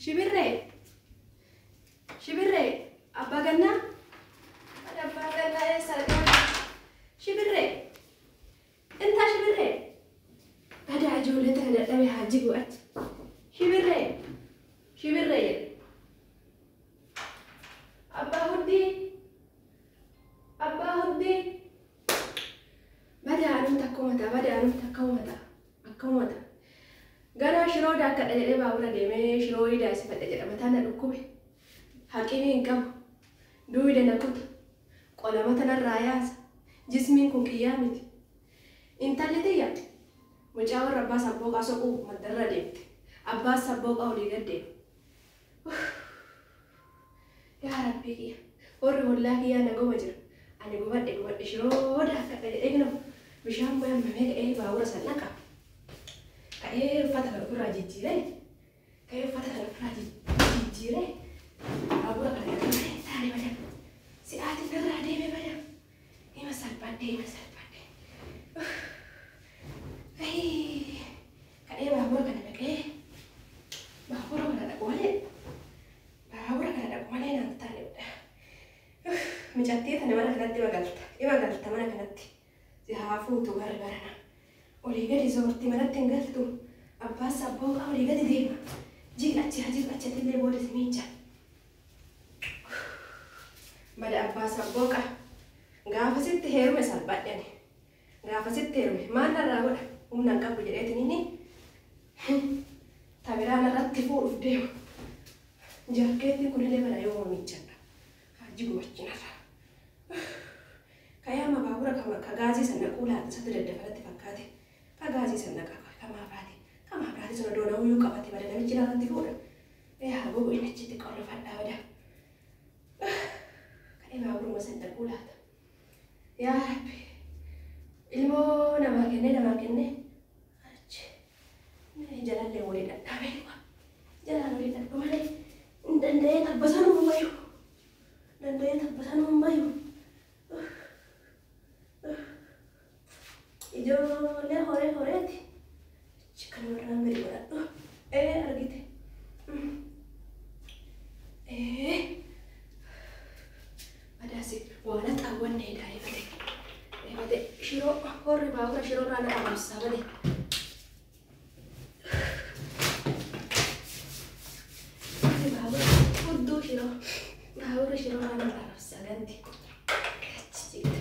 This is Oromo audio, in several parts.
Shibirree! Shibirree! Abbaa Gannaa? Abbaa Gannaa eessa argama? Shibirree! Intaa Shibirree! Badaa ijoollee tana dadhabe haa jigu achi. Shibirree! Shibirree jedhe. Abbaa Huddii! Abbaa Huddii! Badaa anumti akkuma ta'a, badaa anumti akkuma ta'a, akkuma ta'a. Ganaa shiroo daakkadha jedhee baabura deemee shiroo daasifadha jedha mataan na dhukkube. Haqimii hin qabu. Duwida na kuta. Qola mata narraa yaasa. Jismiin kun kiyyaa miti. Intalli tiyya mucaa warra abbaa sabbooqaa soquu maddarra deemte. Abbaan sabbooqaa olii gad deema. Yaa Rabbii kiyya. Warri hollaa kiyyaa na goma jira. Ani gubadhe gubadhe shiroo daakkadha jedhee kinoo bishaan bayammamee ka'ee baabura san dhaqa. Ka'ee uffata kana ofirraa jijjiiree ka'ee uffata kana ofirraa jijjiiree baabura kana dhaqee malee taane bada. Si'aatiin narraa deeme bada. Ima salphadhe ima salphadhe. Ka'ee baabura kana dhaqee baabura kana dhaqu malee baabura kana dhaqu malee naan taane bada. Micattii tana mana kanatti ima galta ima galta mana kanatti si haa fuutu barri barana. Olii gadi zoorti manatti hin galtu. Abbaan sabbooqaa olii gadi deema. Jig achi haa jig achi atillee booda si miica. Bada abbaa sabbooqaa. Gaafa sitti heerume salphadhe ani. Gaafa sitti heerume maal narraa godha humna hin qabu jedheetiin inni tabiraa narratti fuudhuuf deema. Jaakkeettiin kunillee bada yooma miiccadha. Haa jigu achi narraa. Ka'ee amma baabura ka gaazii san dhaquu laata isatti daddafalatti fakkaate. Ka gaazii san dhaqa kamaa biraati. Kamaa biraati sun odoo na'uyyuu qabate bada namichi narratti fuudha. Ee haa gogu inni achitti qollofadhaa bada. Ka'ee baaburuma san dhaquu laata. Yaa Rabbi. Ilmoo namaa kennee namaa kennee achi jalallee walii dhadhaabee jalaan walii dhadhu malee hin danda'ee tabba sanuu hin bayu. Danda'ee tabba sanuu hin bayu. Ijoollee horee horeeti. Achi kanumarraan gadi godhadhu. Ee argite. Ee badaasi waan haxaawwanne edaa eebate. Eebate shiroo horri baabura shiroo irraa na arrabsaa bade. Horri baabura hudduu shiroo baabura shiroo irraa na arrabsaa ganti. Achi jigda.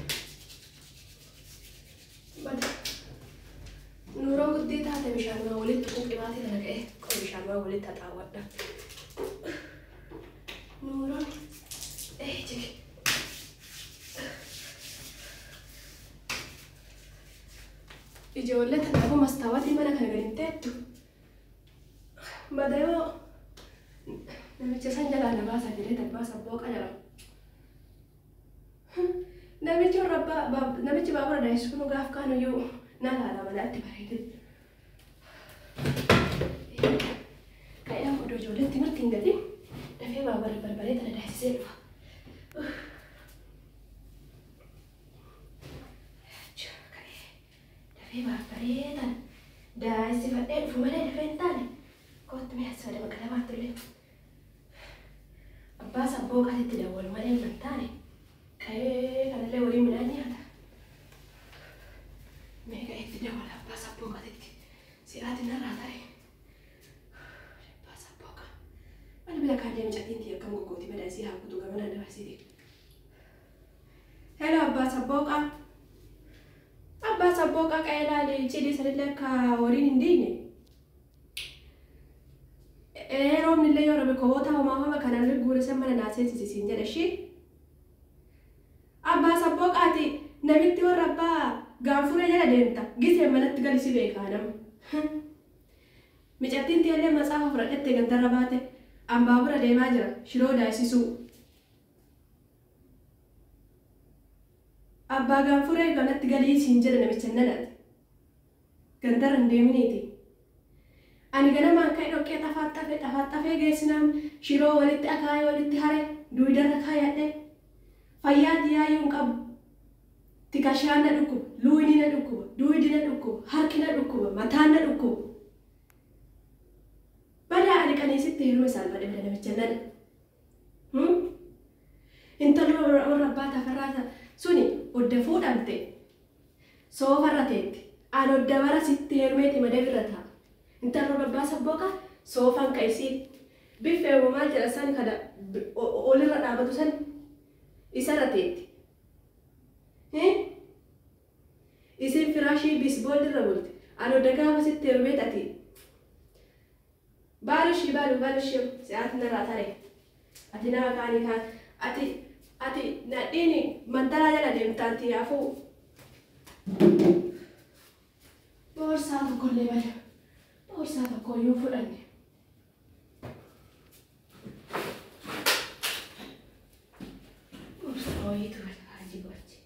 Bada. Nuuroo guddii taate bishaanuma walitti tuquu qibaatii kana ka'ee qoy bishaanuma walitti haxaawwadha. Nuuroon ee jigi. Ijoollee tanaafuu mastaawatii mana kana gadi hin teettu. Bada yoo namicha san jalaa na baasaa jedhee abbaa sabbooqa jala. Namichi warra abbaa namichi baabura daayisu kun gaaf kaanuyyuu na laala manatti bareede. Ka'ee amma odoo ijoolleen timirti hin gatin dafee baabura barbaree tana daayisisee dhufa. Ka'ee dafee barbaree tana daayisifadhee dhufu malee dafee hin taane kootti mee as fada maqaa baatullee. Abbaa sabbooqaatitti dawwalu malee hin taane ka'ee kanallee waliin midhaan nyaata. Mee ka'ee itti dawwala abbaa sabbooqaatitti. Si'aati narraa ta'e. Abbaa sabbooqa. Bilbila kaan mucattiin tiyya akkam goggooti bada isii haa kutu gamana dabarsiti. Hello abbaa sabbooqaa. Abbaa sabbooqaa qa'ee laali cidii sanillee akka horiin hin diine. Ee roobni illee yoo robe koboota homaa homa kanaan guure san mana naa seensisi siin jedha ishii. Abbaa sabbooqaati namitti warra abbaa gaanfuree jala deemta gisee manatti gali si beekaa nama. Micattiin tiyallee matsaafa fudhadhette gandarra baate an baabura deemaa jira shiroo daayisisuu. Abbaa gaanfuree manatti galii siin jedha namicha nanati. Gandarra hin deeminiiti. Ani ganamaan ka'e dhoqqee xafaaxxafee xafaaxxafee geessinaan shiroo walitti akaayee walitti hare duwidarra kaayadhe fayyaa tiyaayyuu hin qabu. Tikashaan na dhukkuba, luuyni na dhukkuba, duwidi na dhukkuba, harki na dhukkuba, mataan na dhukkuba. Badaa ani qaniisitti sitti heerume saalfadhe bada namicha nana. Intalli warra abbaa tafarraa suni odda fuudhamte soofarra teetti. An odda bara sitti heerumeeti madabirra ta'a. Intalli warra abbaa sabbooqa soofaan ka isii biffee maal jedha san kana olirra dhaabatu san isarra teetti. Isin firaashii bisboolirra bulti. An odda gaafa sitti heerumeet ati. Baalushii baalu baalushii si'aati narraa tare. Ati nama kaanii kaan ati nadhiini mantaraa jala deemtaanti yaafuu. Boorsaa tokkollee bada. Boorsaa tokkoyyuu fudhanne. Boorsaa wayiitu bada hajii gochi.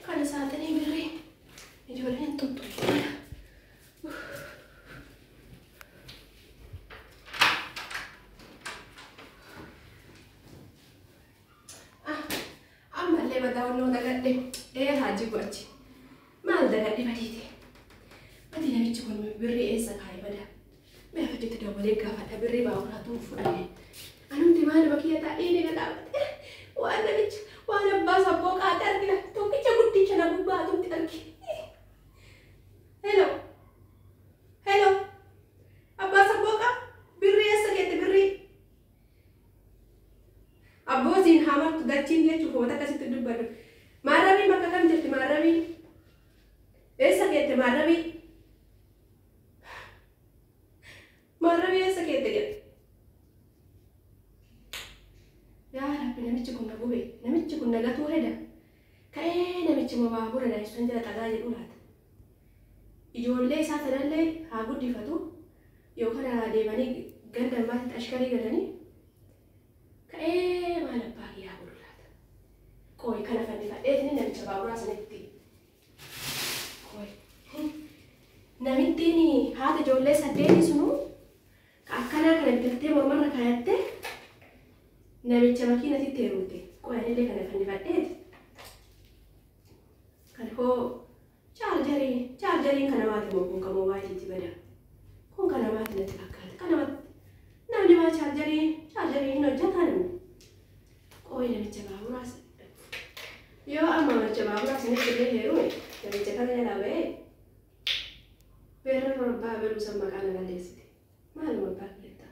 Kana saaxinii birrii ijoolleen tuttuqee. Ammallee mataa onnoo dagadhe ee hajii gochi. Maal dagadhe badiite? Badi namichi kun birrii eessa kaa'e bada? Mee afachitti dawwalee gaafadha birrii baaburaatu fudhanne. Anumti maaluma kiyya taa'ee ni gadhaabate. Waan namicha waan abbaa sabboo qaate argina. Tokkicha guddicha na gubbaatutti argi. Hello. Hello. Abbaa sabbooqaa birrii eessa keette birrii? Abbootiin hamartu dachiin jechuuf wanta akkasitti dubbadhu. Maarrabiin bakka kam jirti maarrabiin? Eessa keette maarrabii? Maarrabii eessa keette jedha? Yaa Rabbi namichi kun na gube namichi kun na gatuu heda. Ka'ee namichi baabura daa'imman jala xagaa jedhu laata. Ijoollee isaa sanallee haa guddifatu yookaan haa deemanii ganda ammaatti ashkarii galanii ka'ee maal abbaa kiyyaa godhu laata. Qooyi kana fannifadheetini namicha baaburaa sanitti. Qooyi. Namittiin haati ijoollee saddeetii sunuu akkanaa kana bitattee mormarra kaayattee namicha makiinatti heerumte. Qooyi anillee kana fannifadheeti. Kan hoo chaarjariin kana maati moo kun kan moobaayiliiti bada. Kun kana maati natti fakkaata. Kana namni maa chaarjarii hin hojjetaa namni. Qooyi namicha baaburaas yoo amma namicha baaburaa sanitti illee heerume namicha kana jalaa ba'ee beerra abbaa beluu san maqaa na balleessite. Maaluma abbaa kiyyatta.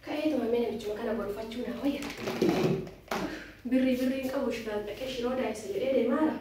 Ka'ee tumamee namichuma kana gorfachuu naa wayya. Birrii birrii hin qabu shiraan dhaqee shiroo daa'isa jedhee deemaara.